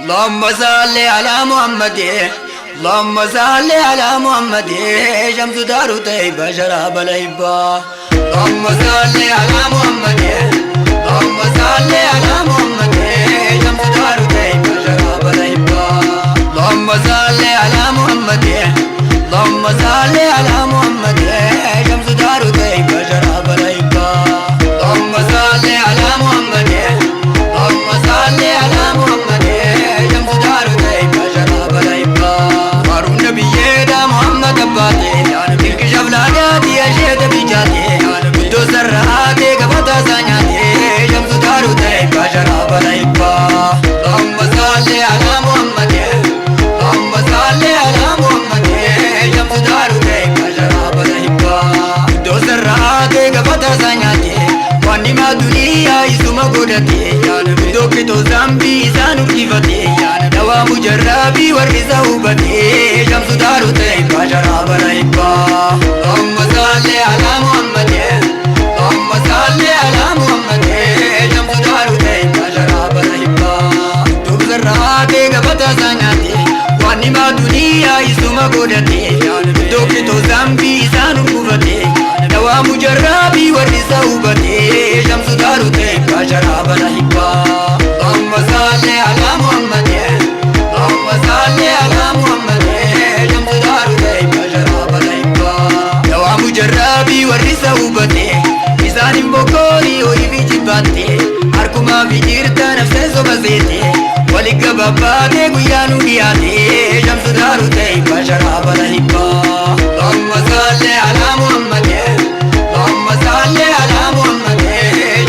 اللهم صل على محمد اللهم صل على محمد شمس دار طيبة شراب الهبة اللهم صل على محمد اللهم صل على محمد شمس دار طيبة شراب الهبة اللهم صل على محمد اللهم صل على محمد شمس دار طيبة شراب الهبة اللهم صل على محمد اللهم صل على محمد شمس دار طيبة شراب الهبة وارون نبي محمد أباتي تلك شفلاتي يا شيخ بجاتي بدو سراتي قبطة سانياتي شمس دار طيبة شراب الهبة اللهم صل على محمد اللهم صل على محمد شمس دار طيبة شراب الهبة بدو سراتي قبطة سانياتي واني ما دنيا يسوما قدتي دوكتو زامبي زانو كيفتي دوا مجربي ورزا وبتي شمس دار طيبة شراب الهبة اللهم صل على محمد اللهم صل على محمد شمس دار طيبة شراب الهبة دوب ذراتي قبطة سانياتي واني ما دنيا يسوما قدتي دوكتو زامبي زانو كيفتي دوا مجربي ورزا وبتي شمس دار طيبة شراب الهبة اللهم صل على محمد اللهم صل على محمد شمس دار طيبة شراب الهبة دوا مجربي ورزا وبتي إسان بوكوري ويفي جباتي أركما في جيرتا نفسي سوبسيتي ولك باباتي قيانو دياتي شمس دار طيبة شراب الهبة اللهم صل على محمد اللهم صل على محمد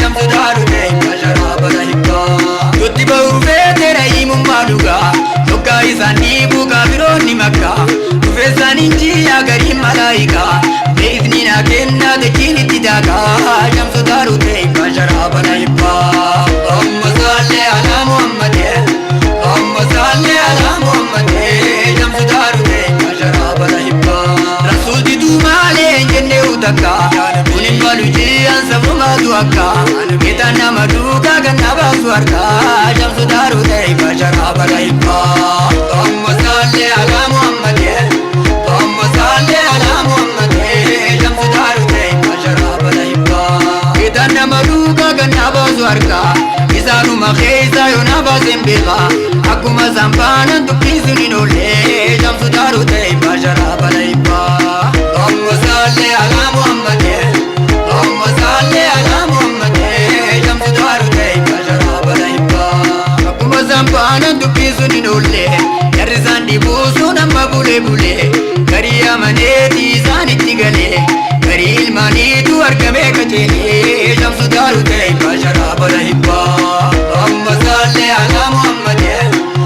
شمس دار طيبة شراب الهبة يتبعو فيت رحيم مالوغا لوكا إسان بوكا بيروني مكة فيسان إنجيا غريم ملايكا بإذننا كنا تجيني تداكا شمس دار طيبة شراب الهبة اللهم صل على محمد اللهم صل على محمد شمس دار طيبة شراب الهبة رسول دي مالي جنة ودكا ونين بالوجي أنسى ما دوكا كتانا مدوكا كنا بسواركا شمس دار طيبة شراب الهبة اللهم صل على محمد اللهم صل على محمد شمس دار طيبة شراب الهبة كتانا مدوكا كنا بسواركا إسانو مخيسا يونا بسمبيغا أكوما زنبانا تبكي نولي شمس دار طيبة شراب الهبة اللهم صل على محمد اللهم صل على محمد شمس دار طيبة شراب الهبة أكوما زنبانا تبكي نولي يرزان دي بوسو نما بولي بولي كريا منيتي زاني تيغالي كري المانيتو أركمي كتيني شمس دار طيبة شراب الهبة اللهم صل على محمد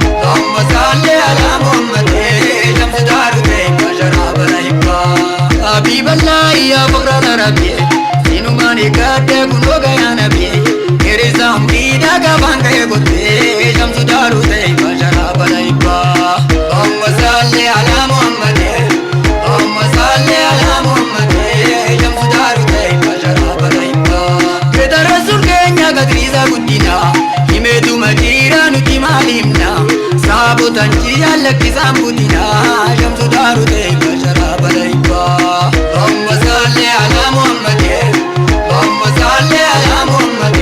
اللهم صل على محمد شمس دار طيبة شراب الهبة حبيب الله يا فخر العربي سينو ماني كاته كنوغا يا نبي كريسا أمريدا كفانك يكوتي شمس دار طيبة شراب الهبة اللهم صل على محمد اللهم صل على محمد شمس دار طيبة شراب الهبة كده رسول كينيا كدريسا قدينا himeetu majiira nuti maal himna saabotan ji'a lakkisaan butina shamsu daaru طيبة شراب الهبة اللهم صل على محمد اللهم صل على محمد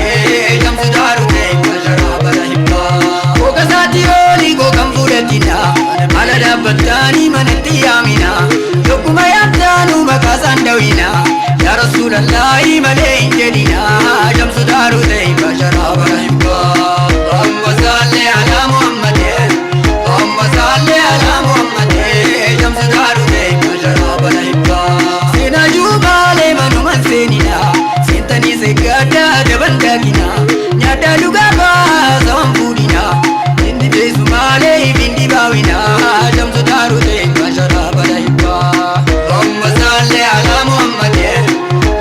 شمس دار طيبة شراب الهبة وكساتي أولي كوكم فورتنا على دابتاني من التيامنا لكما يبتانو مكاسان دوينا يا رسول الله ملين جدنا شمس دار طيبة شراب الهبة اللهم صل على محمد اللهم صل على محمد شمس دار طيبة شراب الهبة سينا جوبالي منو من سيننا سنتني سكاتا دبن داكنا نيادا لغابا سوان فودنا إندي بيسو مالي بندي باوينا شمس دار طيبة شراب الهبة اللهم صل على محمد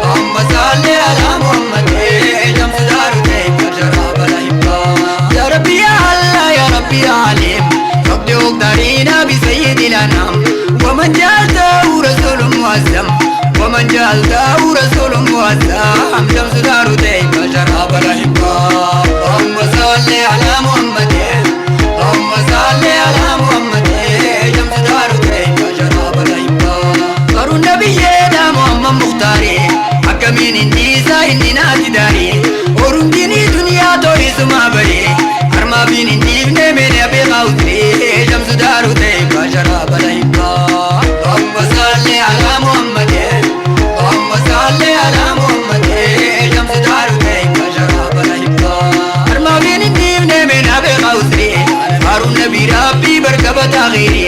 اللهم صل على محمد شمس دار طيبة شراب الهبة يا ربي يا الله يا ربي يا عليم فقد اقدرينا بسيد الأنام ومن جعلته رسول معظم ومن جعلته رسول معظم شمس دار طيبة شراب الهبة اللهم صل على محمد اللهم dhimne mene beekaa utri shamsu daaru ta'e sharaaba lahibbaa. Allahumma salli ala Muhammad Allahumma salli ala Muhammad shamsu daaru ta'e sharaaba lahibbaa. Armaafin dhimne mene beekaa utri faaruun nabi rabbi barkaba taakhiri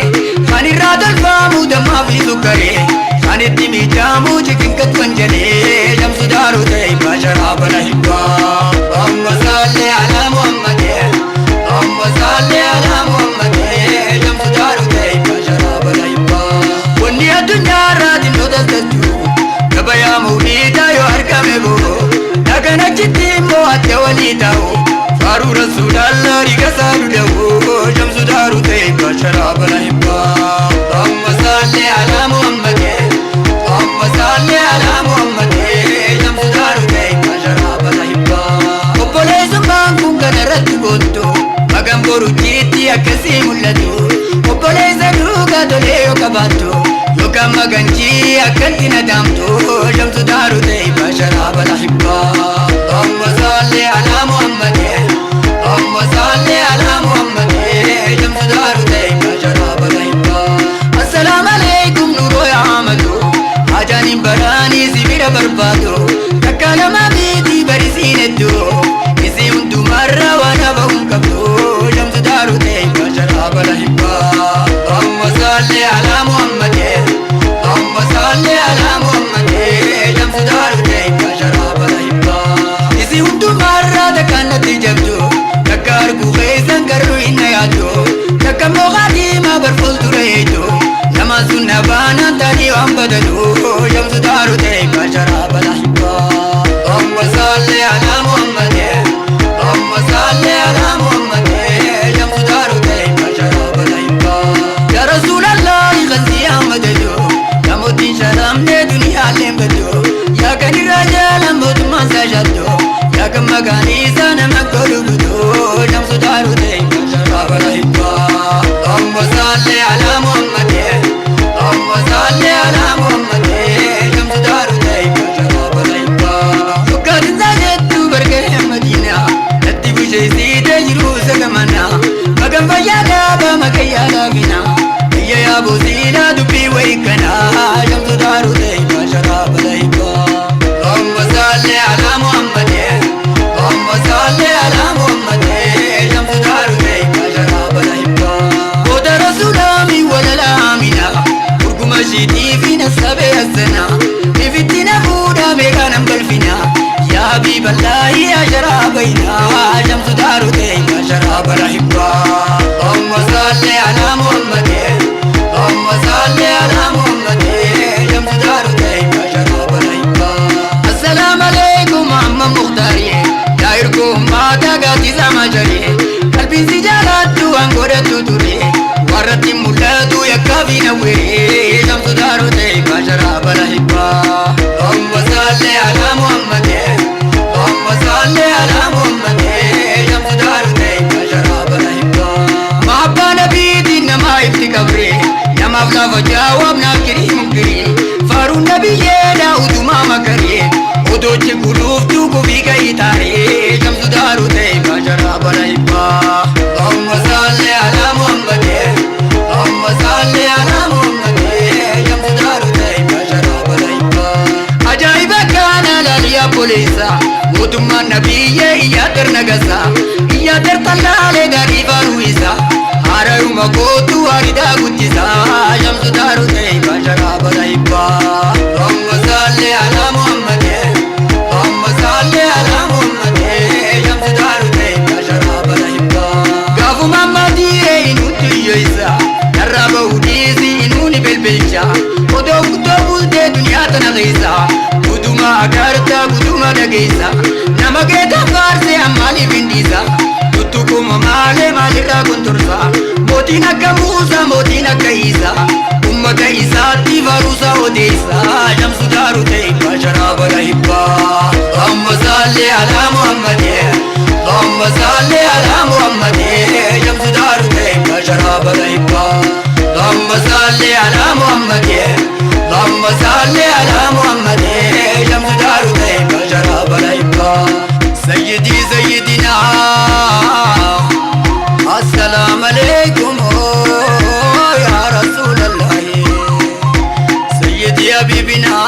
kan irraa tolfamu dammaa fi sukkaree kan itti miidhamu chikin katwan jedhee shamsu daaru ta'e sharaaba lahibbaa. Allahumma salli ala Muhammad Allahumma salli ala Muhammad shamsu daaru ta'e sharaaba lahibbaa. Wanni addunyaa irraa xinnoo tasattu gabayaa mawliidaa yoo argame boo dhagan achitti immoo adda walii ta'u faaruu rasuulallaa rigasaa duda'u shamsu daaru ta'e sharaaba lahibbaa. Allahumma salli ala Muhammad Allahumma salli ala Muhammad shamsu daaru ta'e sharaaba lahibbaa. Obboleessummaan kun kana irratti boontu magan boruchiitti akkasii mul'atu obboleessa duukaa tolee yoo qabaattu yookaan maganchii akkatti nadaamtu shamsu daaru ta'e sharaaba lahibbaa. Allahumma salli ala Muhammad Allahumma salli ala Muhammad shamsu daaru ta'e sharaaba lahibbaa. Assalaamu alaikum nuroo yaa Ahmadu hajaaniin baraanii si bira barbaadu takka lama biitii barisiin hedduu isii hundumarra waan hafahuun qabdu shamsu daaru ta'e sharaaba lahibbaa. Allahumma salli ala Muhammad Allahumma salli ala Muhammad shamsu daaru ta'e sharaaba lahibbaa. Isii hundumarra takkaan natti jabdu takka arguu keessan garuu hin yaaddu takka immoo qaadiimaa barfuuldura eeydu nama sunna baanaan taanii waan badalu shamsu daaru ta'e sharaaba lahibbaa. Allahumma salli ala Muhammad Allahumma salli ala Muhammad shamsu daaru ta'e sharaaba lahibbaa. Ya Rasulallah kansi Ahmadadu namootni sharamne duniyaaleen baddu yaa kan irraa jaalan mootummaan isaa shaattu yaa kan maqaan isaa nama godhu guutu shamsu daaru ta'e sharaaba lahibbaa. Allahumma salli ala Muhammad Allahumma salli ala Muhammad shamsu daaru ta'e sharaaba lahibbaa. Dhukkaatiin jettu bargahee Madiinaa natti busheessitee jiruu sagamana magan fayyaa dhaabaa makayyaa laafina biyya yaaboo siinaa dubbii wayii kanaa shamsu daaru ta'e sharaaba lahibbaa. Allahumma salli ala Muhammad Allahumma salli ala Muhammad shamsu daaru ta'e sharaaba lahibbaa. Goota rasuulaami walalaamina gurguma shiitii fi nasabee asana ifittina fuudhaa meeqaanan balfina yaa habiiballaahi yaa sharaabayna shamsu daaru ta'e sharaaba lahibbaa. Allahumma salli ala Muhammad Allahumma salli ala Muhammad shamsu daaru ta'e sharaaba lahibbaa. Assalaamu alaikum Muhammad Mukhtaari yaa hirkoo ummata gaaddisa majarii qalbiin si jaalattu waan godhattu ture warratti mul'atu yakkaa fi nawwee shamsu daaru ta'e sharaaba lahibbaa. Allahumma salli ala Muhammad Allahumma salli ala Muhammad shamsu daaru ta'e sharaaba lahibbaa. Mahabbaa nabiitiin namaa ifti qabree namaaf lafa jawaab naaf kirii munkirii faaruun nabiyyeedha utumaa makaree odochi guluuftuu kufii ka'ii taaree shamsu daaru ta'e sharaaba lahibbaa. Allahumma salli ala Muhammad Allahumma salli ala Muhammad shamsu daaru ta'e sharaaba lahibbaa. Ajaa'iba kana laaliyaa poleessa mootummaan nabiyyee iyyaa nagasa iyyaa tallaalee gaarii faaruu isaa haarayuma kootu haridaa guddisa shamsu daaru ta'e sharaaba lahibbaa. Allahumma salli ala Muhammad Allahumma salli ala Muhammad shamsu daaru ta'e sharaaba lahibbaa. Gaafuma ammaatiiree inuutti hiyyeessa narraa bahuu dhiisi inuuni belbelcha odoo guddoo bultee duniyaa tana keessa guduma agartaa guduma dhageessa nama keeta faarsee ammaaliif hin dhiisa tuttuquma maalee maalirraa kuntursa mootiin akka Muusaa mootiin akka Iisaa ummata isaatti faaruusaa odeessa shamsu daaru ta'e sharaaba lahibbaa. Allahumma salli ala Muhammad Allahumma salli ala Muhammad shamsu daaru ta'e sharaaba lahibbaa. Allahumma salli ala Muhammad Allahumma salli ala Muhammad shamsu daaru ta'e sharaaba lahibbaa. Sayyidi sayyidina حبيبنا.